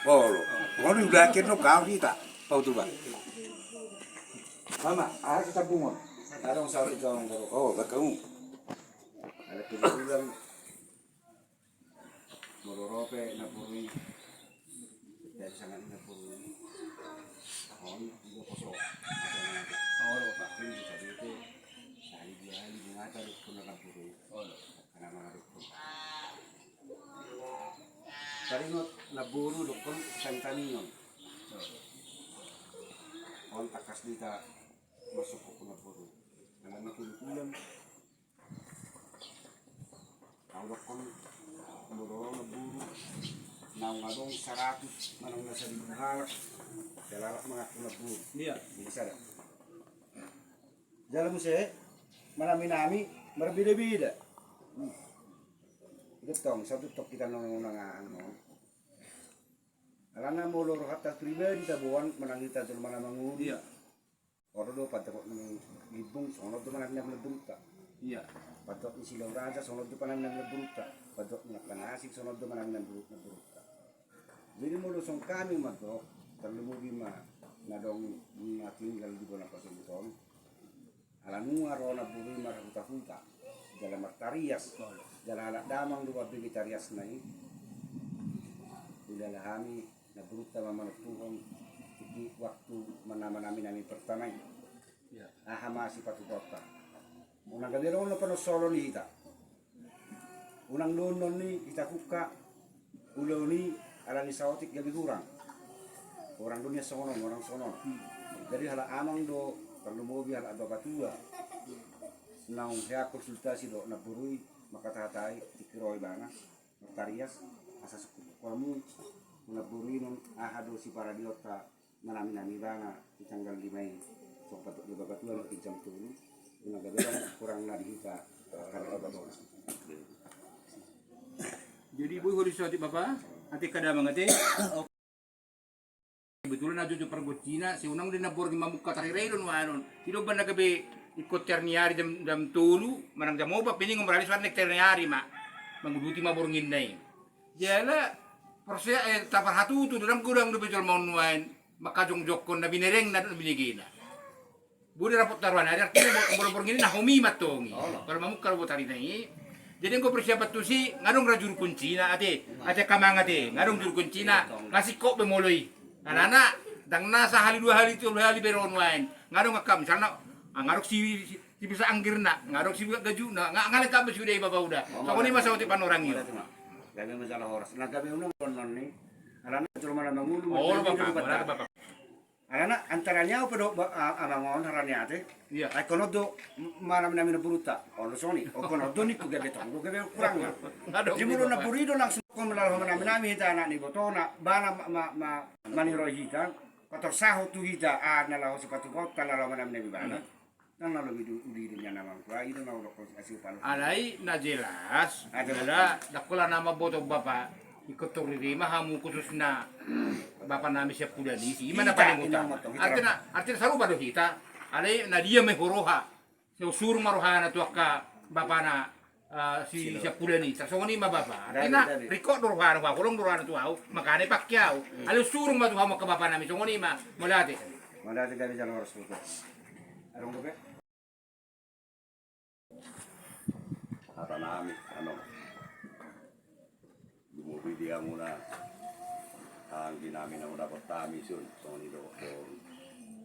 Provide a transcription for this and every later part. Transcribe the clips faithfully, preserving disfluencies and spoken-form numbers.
Olo. Olo, udah akhir no kau kita. Kau tuba. Mama, aha sisambungon? Adong saut i, tong, tong. Oh, berkamu. Ada kebetulan. Molo ro pe namboru i, jadi sangat namboru i. On, ido poso. Olo, bahkan bisa dite sehari dua hari di mata dokon namboru i. Olo. Karena mangadokkon. Taringot namboru dokon sangkaningon. On tangkas dita masuk ke namboru. Karena makin pulang. Au dokkon, molo ro namboru, naung adong saratus manang na saribu halak, jala halak mangaku namboru. Iya. Jadi sada. Jala muse, manami-nami marbeda-beda. Hmm. Itu tong, satu tok kita nong nang anu. Alana molo rohanta pribadi taboan manang hita jolma na mangolu. Iya. Olo do, pandok ni Limbung songon on do manami na namborunta. Iya. Pandok ni Silau Raja songon on do manami na namborunta. Pandok ni angka na asing songon on do manami na namborunta. Jadi molo songon hami mandok, tarlumobi ma na adong na tinggal di bona pasogit on. Ala nunga ro namboru i marhuta-huta jala martarias, jala halak damang do mambege tariasna i. Ulala hami namborunta ma manontuhon tingki waktu manama nami-nami pertama i. Iya. Aha ma sipatupaonta? Unang gabe adong na panonsohon ni hita. Unang do annon ni hita hungka ulaon i ala ni saotik gabe hurang. Hurang do nian songon on, hurang songon on. Hmm. Jadi halak amang do, tarlumobi halak bapa tua. Naung hea konsultasi dohot namboru i, mangkatahatahi tingki ro ibana martarias, asa sungkun hamu tu namboru i annon aha do siparadionta manami-nami ibana di tanggal lima i. Songon pandok ni bapa tua, di jam tolu, unang gabe adong hurangna di hita. Jadi boi ho di saotik bapa, ate angka damang ate. Kebetulan ajo jo pargonsi na, sai unang do na borngin mamungka tariraihon nuaeng on. Ido umbahen na gabe ingkon tiar ni ari jam, jam tolu manang jam opat pe ninna, marali soarna tiar ni ari ma. Manguduti ma borngin na i. Jala, perse-, eh, taparhatutu do, ndang godang dope jolma on nuaeng mangkajongjongkon na binerengna dohot na binegena. Boi do dapot taruan ari, artina bo-, molo borngin i na homi ma antong i. Olo. Molo mamungka do botari na i. Jadi anggo persiapan tusi, nga adong ra juru kuncina ate, ate angka amang ate, nga adong juru kuncina, nga singkop be molo i. Alana, ndang na sahali dua hali, tolu hali be ro nuaeng. Nga adong angka, misalna, ah, nga adong si, si, si bisa anggirna, nga adong si buat gajuna, nga, nga lengkap be sude i bapa uda. Songon i ma saotik panorang i. Gabe ma jala horas. Na gabe unang annon ni. Alana jolma na mangolu. Olo, bapa, bapa. Alana antara ni au pe dohot ba-, a-, amang on harani ate. Iya. Ai ingkon on do m-, manami-nami namborunta. Olo songon i. Ingkon on do ningku gabe tong do gabe hurangna. Nga adong. Jadi molo namboru i do langsung ingkon laho manami-nami hita anak ni ibotona. Ibana ma-, ma-, ma-, maniroi hita. Patorsahon tu hita, ah, na laho sipatupaonta na laho manami-nami ibana. Hmm. Ndang na lobi uli do nian amang tua, i do na hudokkon asi upaluk. Alai na jelas, ah, jelas. Jala ndang holan na mamboto bapa, ingkon tor riri ma hamu khususna bapa nami Siampudan i, i ma na paling utama. Artina, artina sarupa do hita, alai na dia ma i huroha, so surung ma rohana tu angka bapana, ah, si Siampudan i, tarsongon i ma bapa. Artina ringkot do rohana, bah, holong do rohana tu au, makana i pangke au. Hmm. Alai surung ma tu hamu angka bapa nami, songon i ma, mauliate. Mauliate, gabe jala horas. Adong dope? Hata nami, anu. Lumobi di hamuna anggi nami na hudapot hami son, songon i dohot.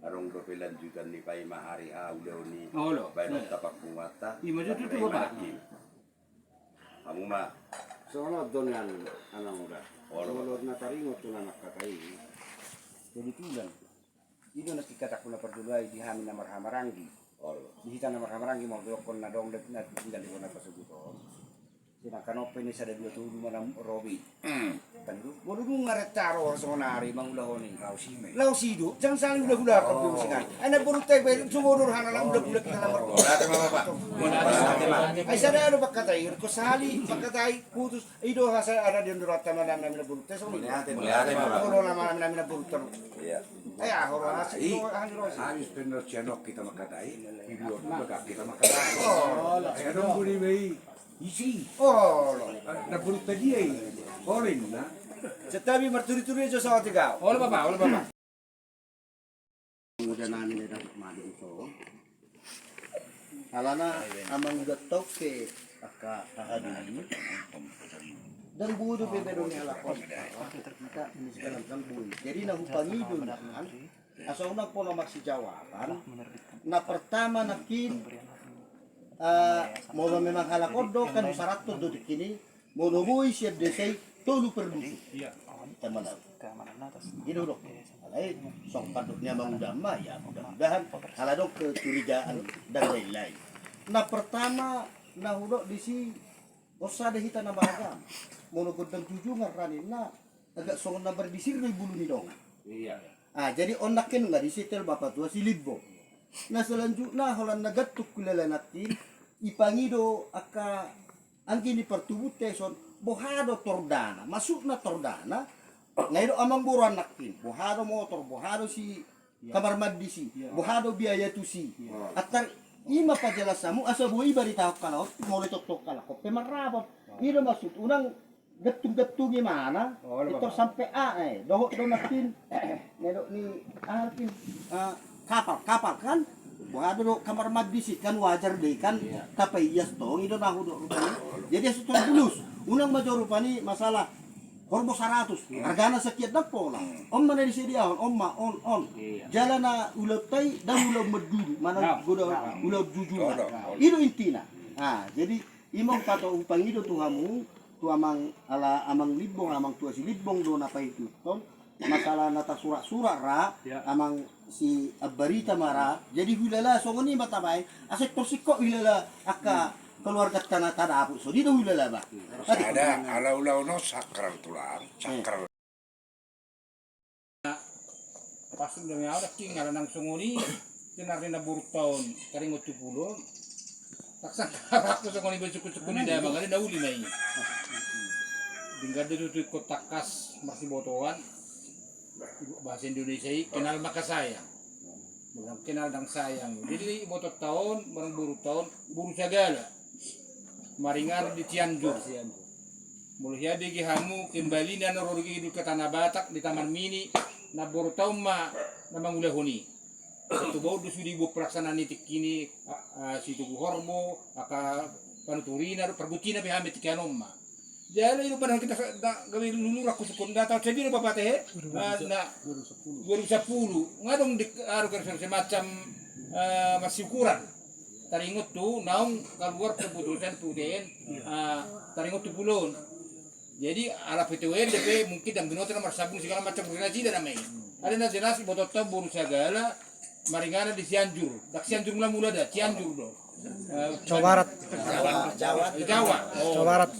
Adong dope lanjutan ni paima hari ha ulaon i. Olo. Baen on tapak punguanta. Ima jo tutu, bapa. Hamu ma. Songon on do nian, amang uda. Olo. Molo na taringot tu na mangkatai. Kebetulan. I do na tingkatangku na parjolo i di hami na marhahamaranggi. Olo. Di hita na marhahamaranggi, molo dohonon na adong na tinggal di bona pasogit on. Sedangkan on pe na sada dua tolu manang ro be. Hmm. Kan do, molo dung nga renta ro songon ari mangulahon i. Laos i ma i. Laos i do, jang sali hulahula. Oh. Kan do musingan. Ai namborunta i pe, songon on do rohana, lam hulahula hita na mar-. Oh, ate ma, bapa. Ai sada do pangkatai, ingkon sali pangkatai, putus. I do hasa ada di andoranta manami namborunta songon i. Mauliate, mauliate, bapa. Olo, manami namborunta. Iya. Ai aha ro hasi, i, aha ni ro hasi. Habis penosianok hita mangkatai, i do bagak hita mangkatai. Oh. Ai adong buni be i. Isi. Oh. Namborunta dia i. Olo, inna. Santabi marturituri jo saotik au. Olo bapa, olo bapa. Uda nami na dapot madu iso. Alana amang uda tau pe angka hahadui. Ndang boi dope baenon ni halak on. Kita ini segala ndang boi. Jadi na hupangido nian, asa unang pola marsijawaban. Na pertama nangkin, eh, molo memang halak on do kan husarathon do tingki i, molo boi sian desa i tolu per dusun. Iya. Tamanau. Gitu dong. Alai song pandok ni amang uda ma, ya mudah-mudahan ala adong kecurigaan dan lain-lain. Na pertama na hudok disi, on sada hita na maragama. Molo gondang junjungan ra ninna, agak songon na mardisir do i bulu ni dongan. Iya. Ah, jadi on nangkin nunga disi tel bapa tua si Limbo. Na selanjutna holan na gantung hulala nangkin, ipangido angka anggi ni partubuan te son, boha do tordana, maksudna tordana, na i do amang boru an nangkin, boha do motor, boha do si kamar mandi si, boha do biaya tusi. Antar i ma pajelas hamu asa boi baritahon halak on, molo i tongtong halak on pe marrapot. I do maksud, unang gantung-gantung imana, tor sampe a, eh, dohot do nangkin, na didok ni, ah, nangkin, ah, kapal, kapal kan, boha do dohot kamar mandi si kan wajar do i kan, tapaias tong i do na hudok rupani. Jadi asa tor bulus, unang ma jo rupani masalah horbo saratus, argana sakian ndang pola. On ma na disediahon, on ma, on, on. Jala na ulaonta i ndang ulaon mandudu, mana goda ulaon junjungan. I do intina. Ah, jadi i ma hupato, hupangido tu hamu, tu amang, ala amang Limbong, amang tua si Limbong do na paihutihut on, masalah na tasurat-surat ra, amang si Ambarita ma ra, jadi hulala songon i ma tabaen, asa tor singkop hulala angka keluarganta na tadapot, songon i do hulala ba. Sada, ala ulaon on sakral tulang, sakral. Pas do muse au nangkin ala nang songon i, tenar ni namborunta on taringot tu pulu on. Taksan harap tu songon i, baen sungkun-sungkun ni damang, ala na uli ma i. Denggan do tutu ingkon tangkas marsibotoan. Bahasa Indonesia i kenal maka sayang. Molo ndang kenal ndang sayang. Jadi ibotonta on, barang borunta on, boru Sagala. Maringanan di Cianjur. Molo hea bege hamu kembali na ro di Gedung Tanah Batak di Taman Mini, namborunta on ma na mangulahon i. Tutu baen do sude buat pelaksanaan ni tingki i, a, a, si Tugu Horbo, angka panuturina, pargontina pe hami tingki on ma. Jala i do padahal hita sa-, da, gabe luluran husungkun, da taon sadia do bapa te he? Ah, na, dua ribu sepuluh. Nga adong di, anu, kan semacam, eh, marsiukuran. Taringot tu naung kaluar keputusan tu T N, eh, taringot tu pulu on. Jadi ala P T W N dope mungkin dang binoto na marsambung segala macam, urusan nasida nama i. Ada na jelas ibotonta boru Sagala, maringanan di Cianjur. Ndang Cianjur Mula-mula da, Cianjur do. Eh, Jawa Barat. Jawa, Jawa. Eh, Jawa. Oh. Jawa Barat.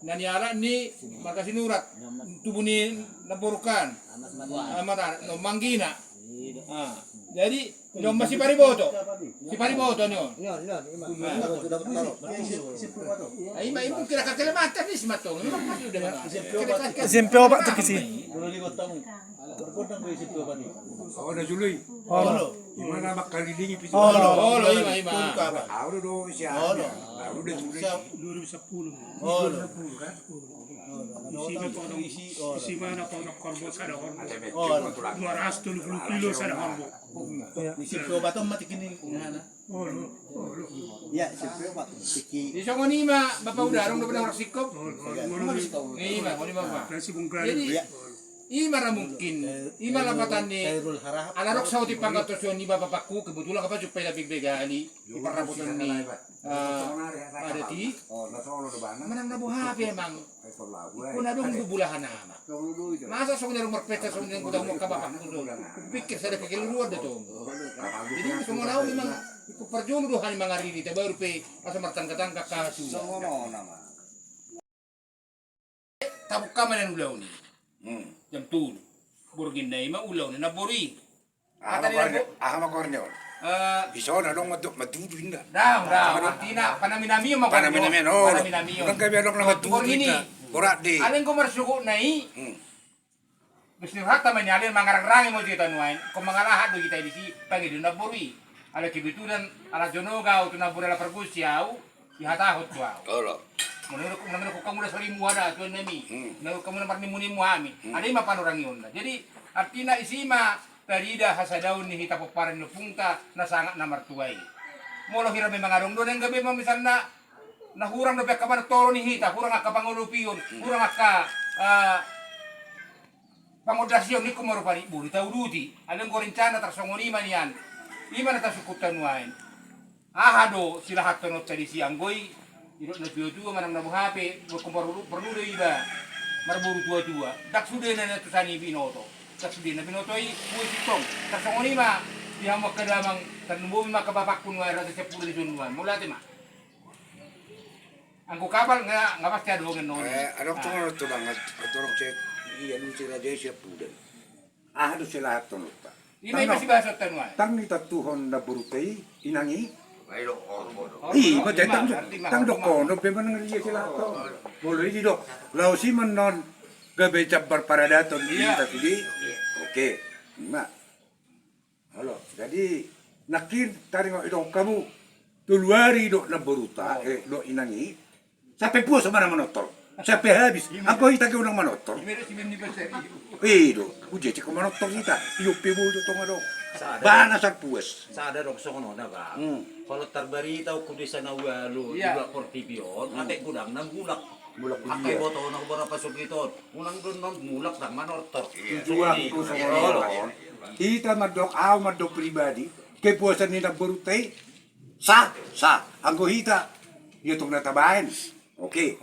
Na nialap ni marga Sinurat, tubu ni namborungkon. Ah, mata, no, manggina. Ah, jadi, no, masih Pariboto. Si Pariboto, no. Ah, ima, ima kira kakele mata ni si Matong. Ima masih udah. Simpe opat tu kisi. Olo, ima, ima. Olo, ima, ima. Olo. Dua ribu sepuluh. Olo. Dua ribu sepuluh, kan? Olo. Isi ma podong, isi ma na podong horbo sada horbo. Olo. Dua ratus tolu puluh kilo sada horbo. Iya. Isi opat on mati kini. Olo, olo. Iya, isi opat. Di songon i ma, Bapa Uda, adong dope na horas singkop? Olo, olo. Ima, olo, Bapa. Jadi, ima ra mungkin, ima lapatan ni, ala adong saotik panggantosion ni Bapa Pakku, kebetulan apa jumpa i tapi begali, di parrapoton ni, eh, adat i. Manang na boha pe amang. Ingkon adong do bulahan anak. Masa songon i adong marpesta songon i, anggo tahu mangka Bapa Pakku do. Pikir sada kekeliruan do tong. Jadi songon au memang ingkon parjolo do hami mangariri, tabaru pe asa martangga-tangga kasu. Tabungka ma nian ulaon i. Hmm. Jam tolu. Borngin na i ma ulaon i na bori. Aha ma goarna on? Eh, bisa on adong ma tu, ma tudu inda. Daong, daong. Artina panami-namion ma goarna on. Panami-namion, oh. Panami-namion. Kan gabe adong na ma tudu inda. Borat de. Alai anggo marsogot na i. Hmm. Bes ni hata ma ni alai mangarang-rangi ma tu hita nuaeng. Ingkon mangalahat do hita disi, pangido na bori. Alai kebetulan ala jonoga au tu na bori, ala pargonsi au. Dihatahon tu au. Olo. Molo nang hamu na sorimuha da tuan nami, nang hamu na marnimmunimmu hami, ada i ma panorangionna. Jadi artina isi ma tarida hasadaon ni hita pomparan ni ompungta na sangat na martua i. Molo hira memang adong do na gabe ma misalna na hurang dope angka manotolo ni hita, hurang angka pangolopion, hurang angka pangondasion, ingkon ma rupani boi tauduti. Alai anggo rencana tarsongon i ma nian, i ma na tasungkun nuaeng. Aha do silahathononta disi anggo i? Didok natuatua manang na boha pe, ingkon porlu do iba marboru tuatua. Ndang sude na natusan i binoto, ndang sude na binoto i boi sintong. Tarsongon i ma di hamu angka damang, tarlumobi ma angka bapakku nuaeng, Raja Siampudan i son nuaeng. Mauliate ma. Anggo kabal nga, nga pasti adong annon. Adong songon on tu bang, adong se, ia lu si Raja Siampudan. Aha do silahathononta? Ima, ima sibahasonta nuaeng. Ndang ditantuhon namboruta i, inang i. I ma jadi ndang, ndang dohonon pe manang dia silahathon. Molo i didok laos i ma annon gabe jambar paradaton di hita sude. Oke. Ima. Olo, jadi nangkin taringot i dohon hamu, tolu ari do namboruta, eh, do inang i. Sampe puas ma na manortor. Sampe habis. Anggo hita pe unang manortor. I do, ujecek manortor hita. I do pe boi do tonga do. Bana sar puas. Sada do songon on na bang. Molo tarbarita tu desa na ualu di luat portibi on, atik godang na mulak. Mulak. Angka iboto na hubara pasogit on. Unang do annon mulak ndang manortor. Tujuan tu songon on. Hita mandok, au mandok pribadi, kepuasan ni namboruta i sah, sah. Anggo hita, ia tong na tabaen. Oke.